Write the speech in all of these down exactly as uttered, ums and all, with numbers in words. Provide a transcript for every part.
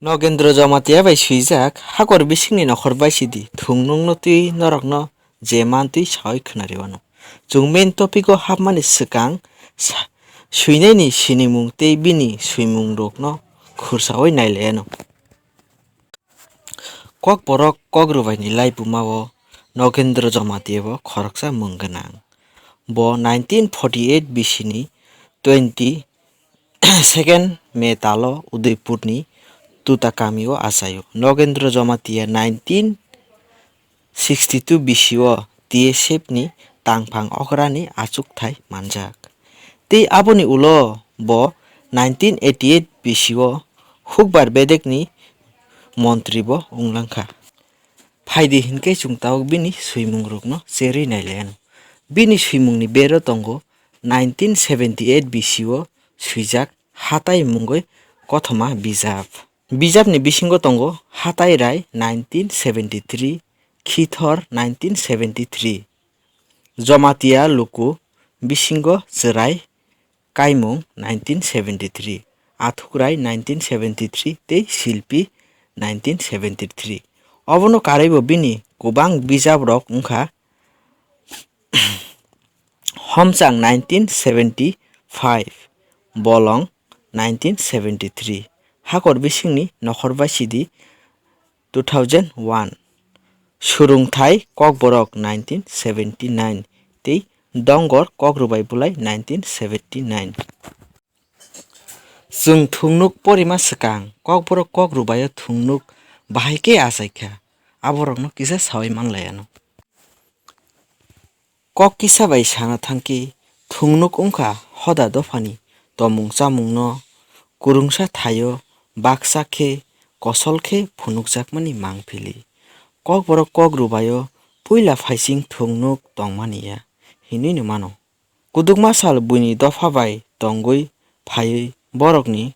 Nogendro Jamatia bai swijak, hakor bisingni nokhor bai sidi, thungnungno twi norokno je mantwi sawi khwnariwano. Chwng main topic o hapmani swkang sa-, swinaini sinimung tei bini swimungrokno khursawi nailaiano. Kokborok Kok Rwbaini laibuma o Nogendro Jamatia bo khoroksa mung gwnang. Bo nineteen forty eight bisini twenty second May talo Udaipurni Tuta kamio achaio. Nogendro Jamatia nineteen sixty two bisio T S F ni tangphang okrani achukthai manjak. Tei aboni ulo bo nineteen eighty eight bisio hukbar bedekni montri bo wnglankha. Phaidi hinkhe chwng tabuk bini swimungrokno cherwi nailaiano. Bini swimungni bero tongo nineteen seventy eight bisio swijak Hatai mungwi kothoma bijap. Bijapni bisingo tongo Hatai Rai nineteen seventy three, Khithor nineteen seventy three, Jomatia Luku bisingo Chwrai Kaimung nineteen seventy three, Athukrai nineteen seventy three tei Silpi nineteen seventy three. Obono karwibo bini kwbang bijaprok wngkha Homchang nineteen seventy five, Bolong nineteen seventy three, Hakor Bisingni Nokhor Bai Sidi two thousand one, Surungthai Kokborok nineteen seventy nine tei Dongor Kok Rwbai Bulai nineteen seventy nine. Chwng thungnuk porima swkang Kokborok Kok Rwbaio thungnuk bahai khe achaikha, aborokno kisa sawi manlaiano. Kok kisa bai sana thangkhe, thungnuk wngkha hoda dophani tomung chamungno kwrwngsa thaio baksa khe kosol khe phunukjakmani mangpili. Kokborok Kok Rwbaio puila phaising thungnuk tongmani ya hinwino mano. Kudukma sal buini dopha bai tongwi phaiwi borokni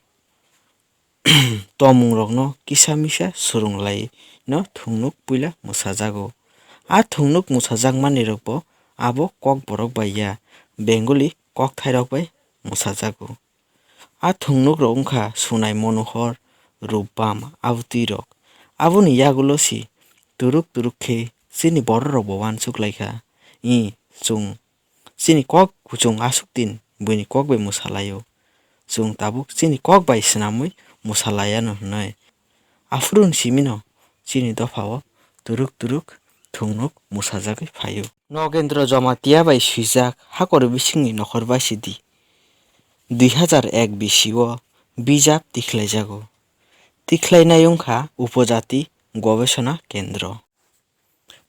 tomungrokno kisa misa swrwnglaino thungnuk puila mwsajago. A thungnuk mwsajakmanirokbo abo Kokborok bai ya, Bengali kokthairok bai mwsajago. A thungnukrok wngkha Sunai Monohor, Rupbam, abotwirok. Aboni yagulo si turuk turuk khe chini bororokbo uansuk lai kha. Ih, chwng chini kok kuchung aswk din buini kok bai mwsa lai-o. Chwng tabuk chini kok bai swnamwi mwsa lai anw hwnwi. Aphuru ni simino chini dopha o turuk turuk thungnuk mwsajagwi phai-o. Nogendro Jomatia bai swijak Hakor Bisingni Nokhor Bai Sidi dui hazar ek bisio bijap tikhlaijago. Tikhlainai wngkha Upojati Gobesona Kendro.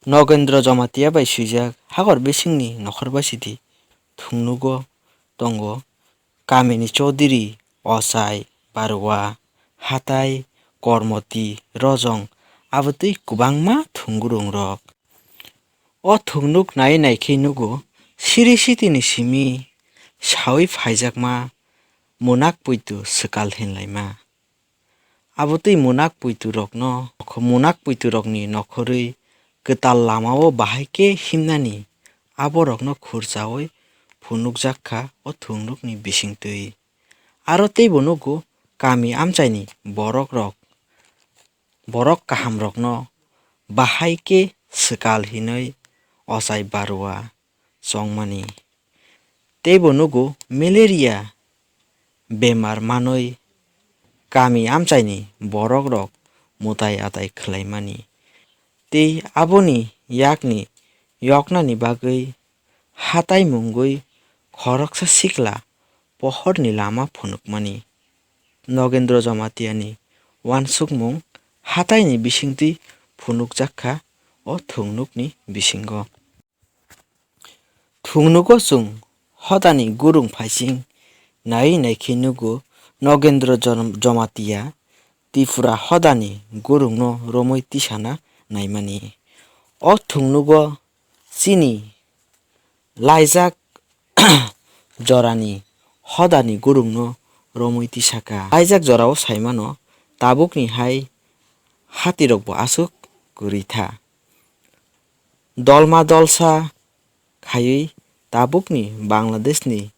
Nogendro Jomatia bai swijak Hakor Bisingni Nokhor Bai Sidi thungnugo tongo kamini Chaudhary, Ochai, Barua, Hatai, Kormoti, Rojong, abotwi kwbangma thungurungrok. O thungnuk nai nai khe nugo, siri sitini simi sawi phaijakma munak puitu swkal hinlaima. Abotwi munak puiturokno, munak puiturokni nokhorwi kwtal lamao bahai khe himnani aborokno khurchaui phunukjak kha o thungnukni bisingtwi. Aro teibo nugo kami amchaini borokrok, borok kahamrokno bahai khe swkal hinwi Ochai Barua chongmani. Teibo nugo malaria bemar manwi kami amchaini borokrok mwtai atai khlaimani. Tei aboni yakni yoknani bagwi hatai mungwi khoroksa sikla pohorni lama phunukmani. Nogendro Jamatiani uansukmung hataini bisingtwi phunukjak kha o thungnukni bisingo. Thungnugo chwng hodani gurung phaising nai nai khe nugo Nogendro Jon-, Jamatia Tripura hodani gurungno romwi tisana naimani. O thungnugo chini laijak jorani hodani gurungno romwi tisaka. Laijak jorao saimano tabukni hai hatirokbo aswk kwrwi tha. Dolma dolsa khaiwi tabukni Bangladeshni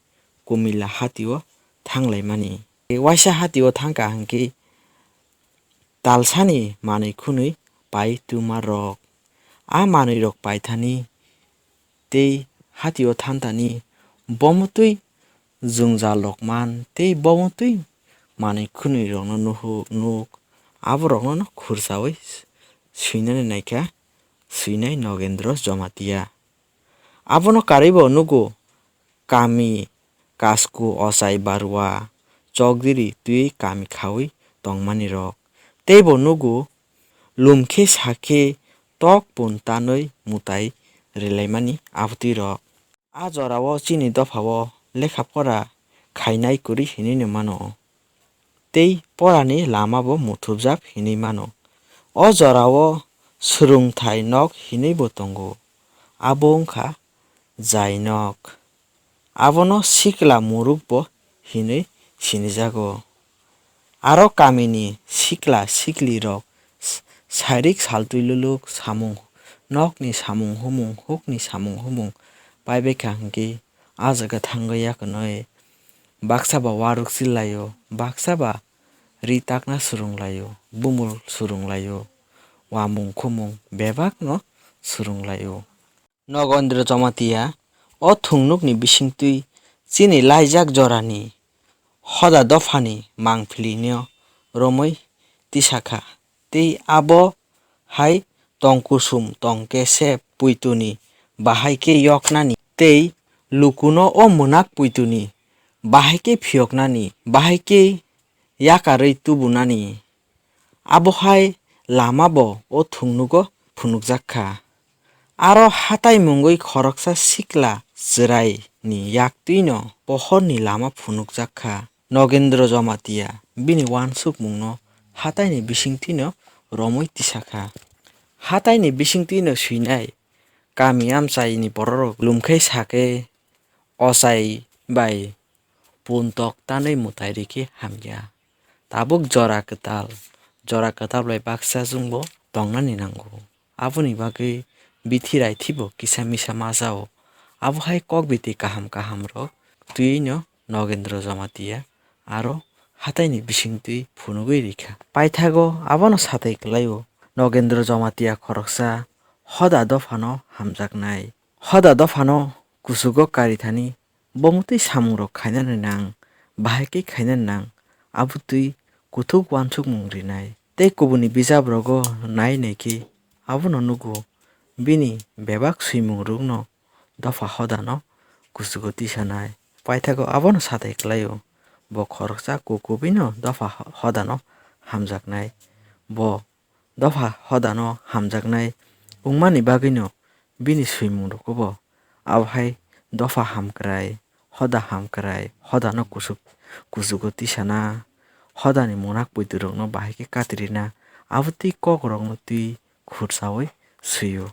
Kumilla hatio thanglaimani. Waisa hatio thangkha hwnkhe talsani manwi khwnwi pai twma rok. A manwi rok paithani tei hatio thantani bomotwi jwngjal rok man tei bomotwi manwi khwnwi rokno nuhuk nuk aborokno khursawi swinani naikha swinai Nogendro Jomatia. Abono karwibo nugo kami kasku ochai barua chokdiri twi kami khawi tongmani rok. Teibo nugo lum khe sa khe tok pun tanwi mutai rilaimani abotwi rok. A jorao chini dophao lekha pora khainai kwrwi hinwi no mano. Tei porani lama bo muthubjak hinwi mano. O jorao swrwngthai nok hinwi bo tongo. Abo wngkha jai nok. Abono sikla muruk bo hinwi sinijago. Aro kamini sikla sikli rok s-, sairik saltwi luluk samung nokni samung humung hukni samung humung paibaikha hwnkhe a jaga thangwi ya kwnwi baksa ba waruk chillaio, baksa ba ri takna swrwnglaio, bumul swrwnglaio, wamung khumung bebakno swrwnglaio. Nogendro Jomatia o thungnukni bisingtwi chini laijak jorani hoda dophani mangpilino romwi tisakha, tei abo hai tong kusum tong kesep puituni bahai khe yoknani tei lukuno o mwnak puituni bahai khe phiyoknani bahai khe yakarwi tubunani. Abo hai lama bo o thungnugo phunukjak kha. Aro hatai mungwi khoroksa sikla chwraini yaktwino pohorni lama phunukjak kha. Nogendro Jomatia bini uansukmungno hataini bisingtwino romwi tisa kha. Hataini bisingtwino swinai kami amchaini bororok lumkhai sakhe ochai bai puntok tanwi mwtai rikhe hamya. Tabuk jora kwtal, jora kwtal bai baksa chwngbo tongnani nango. Aboni bagwi bithi raithibo kisa misa ma jao. Abo hai kok biti kaham kaham rok twiwi no Nogendro Jomatia aro hataini bisingtwi phunugwi rikha. Paithago abono satai kwlaio Nogendro Jomatia khoroksa hoda dophano hamjaknai. Hoda dophano kuchugo karithani bomotwi samungrok khainani nang, bahai khe khainani nang, abotwi kuthuk uansukmung rinai. Tei kubuni bijabrogo nai nai khe abono nugo, bini bebak swimungrokno dopha hodano kuchugo tisanai. Paithago abono satai kwlaio, bo khoroksa kukubwino dopha ho-, hodano hamjaknai. Bo dopha hodano hamjaknai wngmani bagwino bini swimungrokbo abo hai dopha hamkrai, hoda hamkrai, hodano kusuk, kuchugo tisana, hodani mwnak puiturokno bahai khe katirina, abo twi kokrokno twi khursaui swio.